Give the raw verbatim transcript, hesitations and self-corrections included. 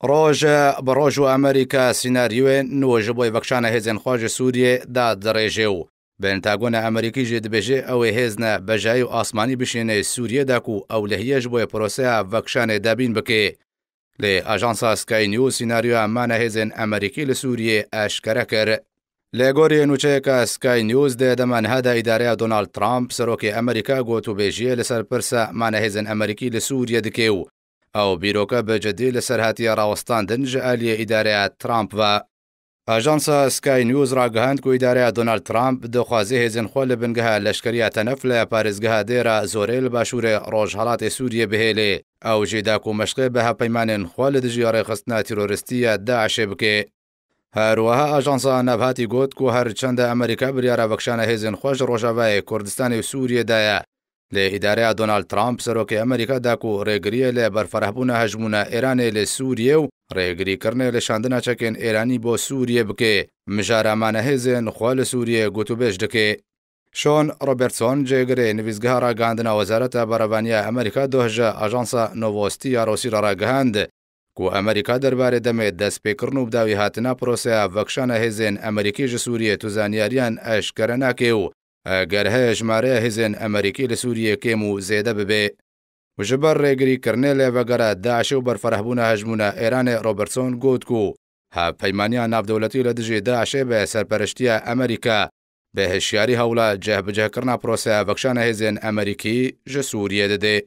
Roj bi roj û Amerîka sînaryoyên nû ji bo vekişana hêzên xwe ji Sûriyê dadirêje û Pentagona Amerîkî jî dibêje ew ê hêzne bejayî û asmanî bişîne Sûriyê de ku ewlehiye ji bo proseya vekişanê debîn bike. Lê ajansa Sky News sînaryoya mana hêzên Amerîkî li Sûriyê eşkere kir. Li gorî nûçeyeke Sky News di dema niha de îdareya Donald Trump, serokê Amerîka, gotûbêjiyê li ser pirsa mana hêzên Amerîkî li Sûriyê dike û ew bîroke bi cidî li ser hatiye rawestandin ji aliyê îdareya Trump ve. Ajansa Sky News ragihand ku îdareya Donald Trump dixwaze hêzên xwe li bingeha leşkeriya Tenef li parêzgeha Dêra Zorê li başûrê rojhelatê Sûriyê bihêlê. Ew jî da ku meşqê bi hevpeymanên xwe li dijî rêxistina teroristî ya DAIŞê bike. Her wiha ajansa Navhatî got ku her çende Amerîka biryara vekişana hêzên xwe ji Rojavayê Kurdistanê û Sûriyê daye, lê îdareya Donald Trump, serokê Amerîka, da ku rêgiriyê li berferehbûna hejmûna Îranê li Sûriyê û rêgirîkirinê li şandina çekên Îranî bo Sûriyê bike, mijara mana hêzên xwe li Sûriyê gotûbêj dike. Sean Robertson, cêgirê nivîsgeha ragihandina Wezareta Berevaniya Amerîka, doh ji ajansa Novosti ya Rûsî re ragihand ku Amerîka derbarê demê destpêkirin û bidawî hatina proseya vekişana hêzên Amerîkî ji Sûriyê tu zanyariyan eşkere nake û eger heye jimareya hêzên Amerîkî li Sûriyê kêm û zêde bibe. Û ji ber rêgirîkirinê li vegera DAIŞê û berferehbûna hejmûna Îranê, Robertson got ku hevpeymaniya navdewletî li dijî DAIŞê bi serpereştiya Amerîka bi hişyarî hewla cihbicihkirina proseya vekişana hêzên Amerîkî ji Sûriyê dide.